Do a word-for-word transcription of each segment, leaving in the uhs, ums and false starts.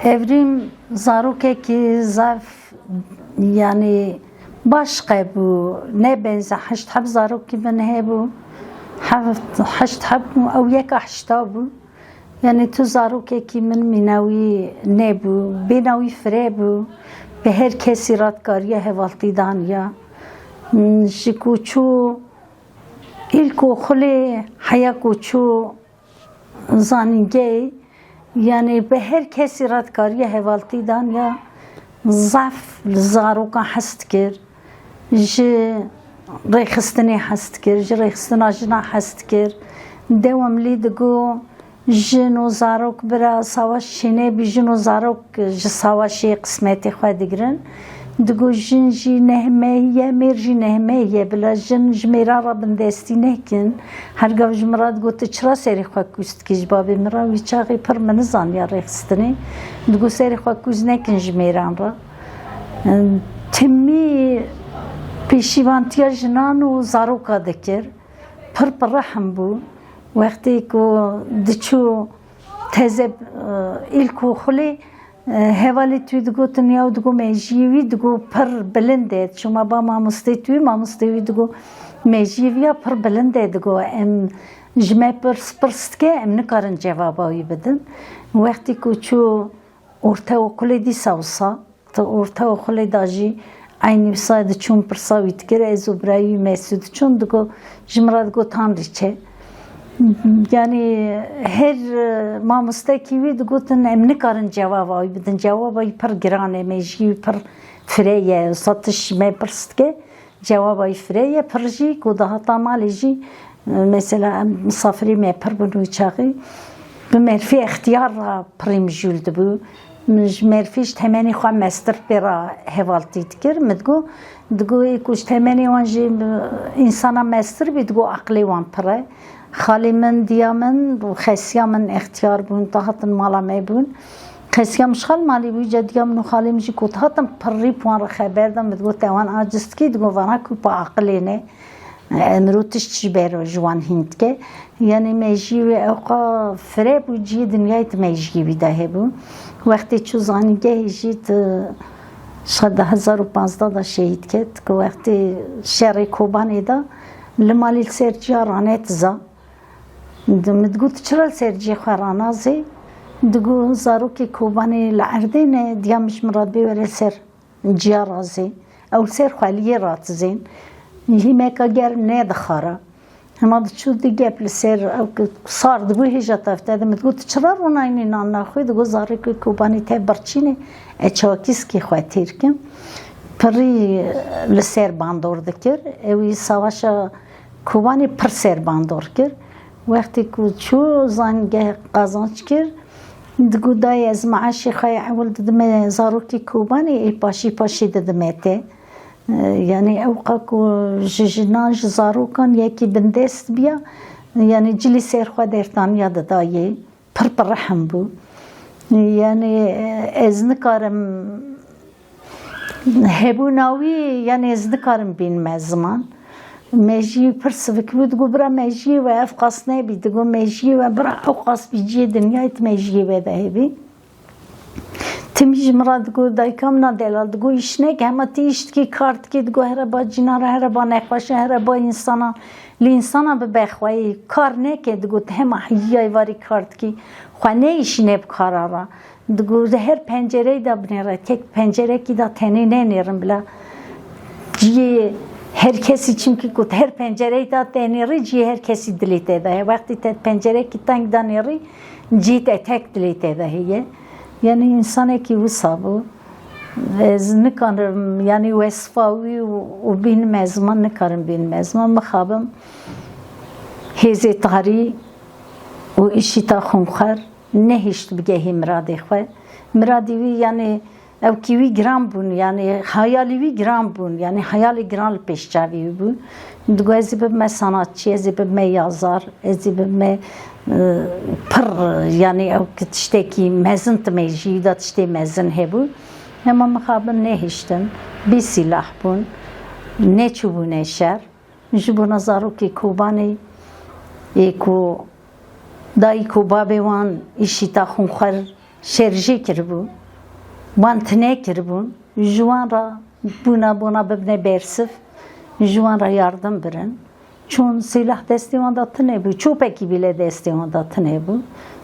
Evrîm zarokekî zaf, yanî baş qebû, ne benze heşt heb zarokî min hebû. Heft, heşt heb ew yeka heşta bû. Yanî tu zarokekî min mîna wî nebû, bêhna wî fireh bû. Bi her kesî re dikariya hevaltî daniya. Ji ku çû îlkokulê heya ku çû zanîngehê, yanî bi her kesî re dikariya hevaltî daniya, zaf li zarokan hez dikir, ji rêxistinê hez dikir, ji rêxistina jina hez dikir. Dewamlî digo, jin û zarok bira sawaş çênebî, jin û zarok ji sawaşê qismetê xwe digirin. Digo jin jî nehmeyî ye, mêr jî nehmeyî ye, bila jin ji mêran re bindestî nekin. Her gav ji min re digot, tu çira serê xwe kûz dikî ji babê min re? Wî çaxê pir min nizaniya rêxistinê. Digot serê xwe kûz nekin ji mêran re. Timî pêşîvantiya jinan û zaroka dikir. Pir bi rehm bû. Wextê ku diçû teze, e, îlkokulê, e, hevalê wî digotin ya, digo mejiyê wî, digo pir bilind e. Çima ba mamostê wî, mamostê wî digo mejiyê wî ya pir bilind e, digo em ji me pirs, pirs dike, em nikarin cevaba wî bidin. Wextê ku çû ortaokulê dîsa wisa, di ortaokulê de jî eynî wisa diçûn pirsa wî dikir, ez û birayê wî Mesûd diçûn, digo ji min re digo Tanrî çe. Yanî her, e, mamostekî wî digotin em nikarin cewaba wî bidin. Cewaba wî pir giran e, mejiyê wî pir fireh ye, wisa tişt ji me pirs dike. Cewaba wî fireh ye, pir jî ku dihata malê jî, e, mesela em misafirê me pir bûn wî çaxê, bi merfê extiyar re pirî mijûl dibû. Min ji merfê ji temenê xwe mestir pê re hevaltî dikir. Min digo, digo ê ku ji temenê wan jî, e, însana mestir bî, digo aqilê wan pir e. Xalê min, diya min û xesiya min extiyar bûn, dihatin mala me bûn. Qesiyam ji xal malî bû, îca diya min û xalê min jî ku dihatin pirrî bi wan re xeber da, min digot, te wan aciz dikî, digot, vana ku pa aqilê ne. Emro tişt ji ber ji wan hîn dike. Yanî mejiyê wê ewqa fireh bû, cihê dinyayê di mejiyê wî de hebû. Wextê çû zanîngehê jî di şa-, di hezar û panzdeh de şehîd ket, ku wextê şerê Kobanê de li malî li ser ciya rane tiza. Di-, min digot, çira li ser cihê xwe ranazê? Digot, zarokê Kobanê li erdê ne, diya min ji min re dibê were li ser ciya razê. Ew li ser xweliyê ratizên. Hîmeka germ nedixara. Hema diçû di gep li ser ew ki sar dibû hêja tevte de. Min digot, tu çira ronayînî nan naxwî? Digot, zarokê Kobanê tev birçînê, e çakîskî xwe têr kim. Pirî li ser bandor dikir. Ewî savaşa Kobanê pir ser bandor kir. Wextê ku çû zanîngeh qazanç kir, digot, dayê, ez meaşê xwe yê ewil didime zarokê Kobanê, ê paşî paşî didime te. E, yanî ewqa ku ji jinan, ji zarokan yekî bindest biya, yanî cilî ser xwe dertaniya didayê. Pir bi rehm bû. Yanî, e, ez nikarim hebûna wî, yanî ez nikarim bînime ziman. Mejiyê pir sivik bû, digot, bira mejiyê we ev qas nebî, digot, mejiyê we bira ew qas bî cihê dinyayê di mejiyê we de hebî. Timî ji min re digot, dayika min a delal, digot, îş neke, hema tu îş dikî, kar dikî, digot, here ba cînan re, here ba nexweşan, here ba însanan, li însanan bibe xweyî, kar neke, digot, hema heyî yayvarî kar dikî, xwe neîşîne bi kara re. Digot, di her pencereyê de binêre, tek pencerekî de tenê nenêrin bila. Cihê her kesî, çimkî ku her pencereyê de tenêrî, cihê her kesî dilê te de ye. Wextî te pencerekî teng de nêrî, cihê te tek dilê te de heye. Yanî însanekî wisa bû. Ez nikarim, yanî wesfa wî û, û bînime ziman, nikarim bînime ziman. Mixabim hêzê tarî û îşîta xunxwer nehişt bigehî miradê xwe. Miradê wî, yanî ewkî wî giran bûn, yanî hayalî wî giran bûn, yanî hayalê giran li pêş çavî wî bû. Digo, ez ê bibime sanatçî, ez ê bibime yazar, ez ê bibime, e, pir, yanî ew ki tiştekî mezin, timê jî de tiştê mezin hebû. Hema mixabin nehiştin, bî sîlah bûn, neçûbûne şer. Ji bona zarokê Kobanê ê ku dayik û babê wan îşîta xunxwer şerjê kiribûn, wan tune kiribûn, ji wan re bûna bona bibine bersiv, ji wan re yardim birin. Çûn sîlah destê wan de tune bû, çopekî bîle destê wan de tune bû.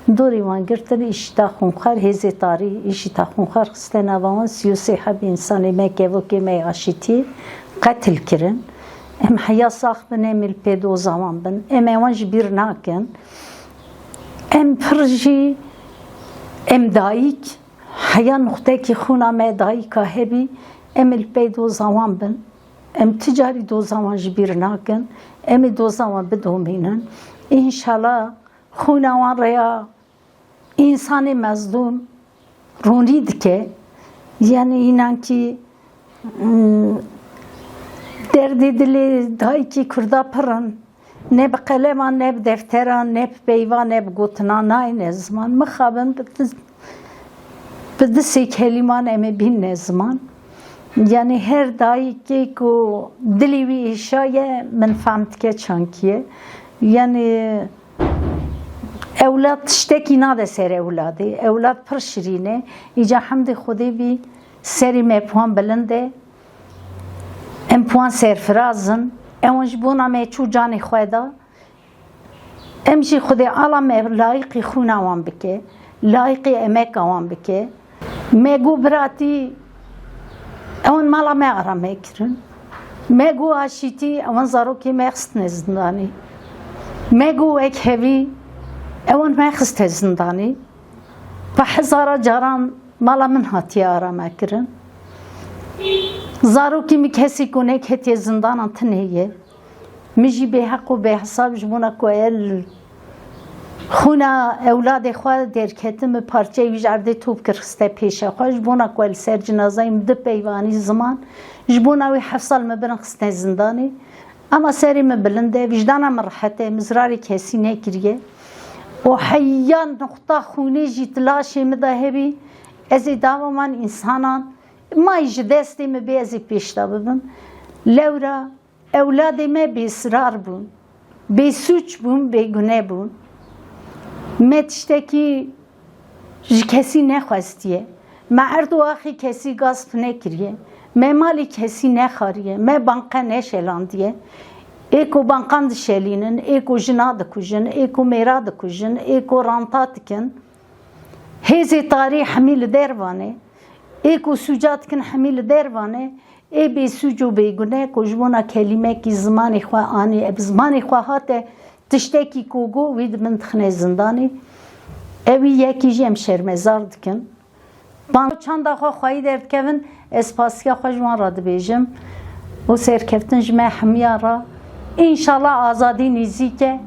Dorê wan girtin, îşîta xûnxar, hêzê tarî, îşîta xûnxar xiste nava wan, sî û sê heb însanê me, kevokê me aşîtî qetil kirin. Em heya sax bin, em ê li pê doza wan bin. Em ê wan ji bîr nakin. Em pir jî, em dayik, heya nuxtekî xûna me dayika hebî, em ê li pê doza wan bin. Em ti carî doza wan ji bîr nakin. Em ê doza wan bidomînin. Înşallah xûna wan rêya însanê mezlûm ronî dike. Yanî înankî, mm, derdê dilê dayikê Kurda pir in. Ne bi qeleman, ne bi defteran, ne bi peyva, ne bi gotinan nayêne ziman. Mixabin bi di-, bi du sê kelîman em ê bînine ziman. Yanî her dayikê ku dilê wî êşa ye, min fehm dike çankî ye. Yanî ewlad tiştekî nade ser ewladê. Ewlad pir şirîn e. Îca hemdê Xwedê bî serê me bi wan bilind e. Em bi wan serfiraz in. Ewan ji bona me çû canê xwe da. Em jî Xwedê ala me layiqî xûna wan bike, layiqî emeka wan bike. Me got biratî, ewan mala me arame kirin. Me got aşîtî, ewan zarokê me xistine zindanê. Me got wekhevî, ewan me xiste zindanê. Bi hezara caran mala min hatiye arame kirin. Zarokê min kesê ku neketiye zindanan tune ye. Min jî bêheq û bêhesab ji bona ku el xûna ewladê xwe derketim, min parçeyê wî ji erdê top kir xiste pêşa xwe. Ji bona ku el ser cinazeyê min du peyv anî ziman. Ji bona wî heft sal min birin xistine zindanê. Ema serê min bilind e, vîjdana min rehet e, min zirarê kesî nekiriye. Û heya nuqta xûnê jî di laşê min de hebî, ez ê dava wan însanan, may ji destê min bê, ez ê pêş de bibim. Lewra ewladê me bêsirar bûn, bêsûc bûn, bêgune bûn. Me tiştekî ji kesî nexwestiye. Me erd û axê kesî gasp nekiriye. Me malê kesî nexariye. Me banqe neşelandiye. Ê ku banqan dişelînin, ê ku jina dikujin, ê ku mêra dikujin, ê ku ranta dikin. Hêzê tarî hemî li derva ne. Ê ku sûca dikin hemî li derva ne. Ê bêsûc û bêgune ku ji bona kelîmekî zimanê xwe anî, e, bi zimanê xwe hate tiştekî ku got, wî di min dixine zindanê. Ewî yekî jî em şermezar dikin. Ban çanda xwe xweyî derdikevin, ez spasiya xwe ji wan re dibêjim û serkeftin ji me hemiyan re. Înşallah azadî nîzîk e.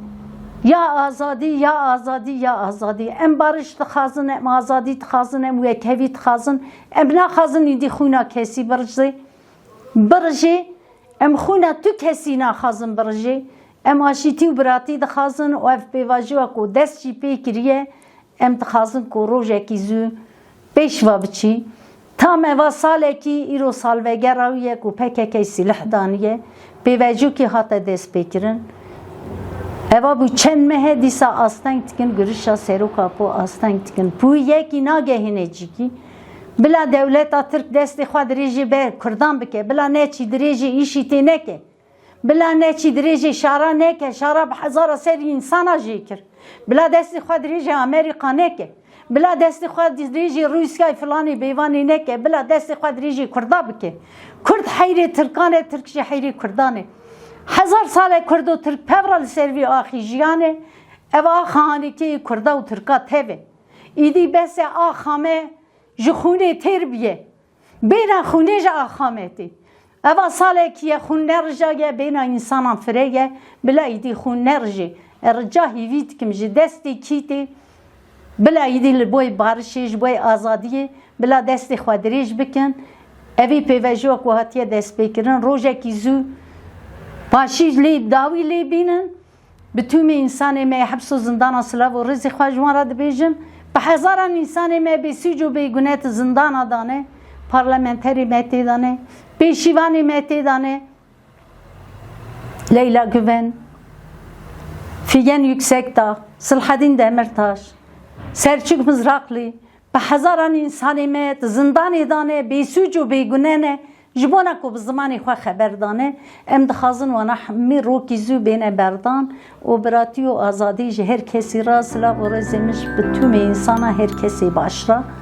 Ya azadî, ya azadî, ya azadî. Em bariş dixwazin, em azadî dixwazin, em wekhevî dixwazin. Em naxwazin îdî xwîna kesî birijê. Birijê, em xwîna tu kesî naxwazin birijê. Em aşîtî û biratî dixwazin û ev pêvajoya ku dest jî pê kiriye, em dixwazin ku rojekî zû pêş ve biçî. Tam eva salekî, îro salvegera wî ye ku P K K sîlih daniye, pêvejokê hate destpêkirin. Eva bû çend meh e dîsa asteng dikin, girişa seroka po asteng dikin. Pû yekî nagehîne cîkî. Bila dewleta Tirk destê xwe dirêjê be Kurdan bike, bila neçî dirêjê îşî tê neke. Bila neçî dirêjê şara neke, şara bi hezara serî însana jê kir. Bila destê xwe dirêjê Amerîka neke. Bila destê xwe dirêjê Rûsyayê filanê bêvanê neke. Bila destê xwe dirêjê Kurda bike. Kurd heyrê Tirkan e, Tirk jî heyrê Kurdan e. Hezar sal e Kurd û Tirk pevra li ser vî axî jiyane. Ev axa hanîkeyê Kurda û Tirka tev e. Îdî bes e axa me ji xûnê têr biye. Bêhna xûnê ji axa me tê. Eva salekî ye xûn nerija ye, bêhna însanan fire ye, bila îdî xûn nerijê. E, rica hîvî dikim ji destê kî tê, bila îdî li boy barişê, ji boy azadiyê, bila destê xwe dirêj bikin. Evî pêvejoya ku hatiye destpêkirin, rojekî zû paşî lê dawî lê bînin. Bi tûmê însanê me yê heps û zindana silav û rêzê xwe ji wan re dibêjim. Bi hezaran însanê me bêsûc û bêgune di zindana de ne, parlamenterê me tê de ne, pêşîvanê me tê de ne. Leyla Güven, Figen Yüksekdağ, Silhedîn Demirtaş, Selçuk Mızraklı, Bi hezaran însanê me di zindanê de ne, bêsûc û bêgune ne, ji bona ku bi zimanê xwe xeber dane. Em dixwazin wana hemî rokî zû bêne berdan û biratî û azadî ji her kesî re. Silav û rêzê min ji bi tûmê însana her kesê baş re.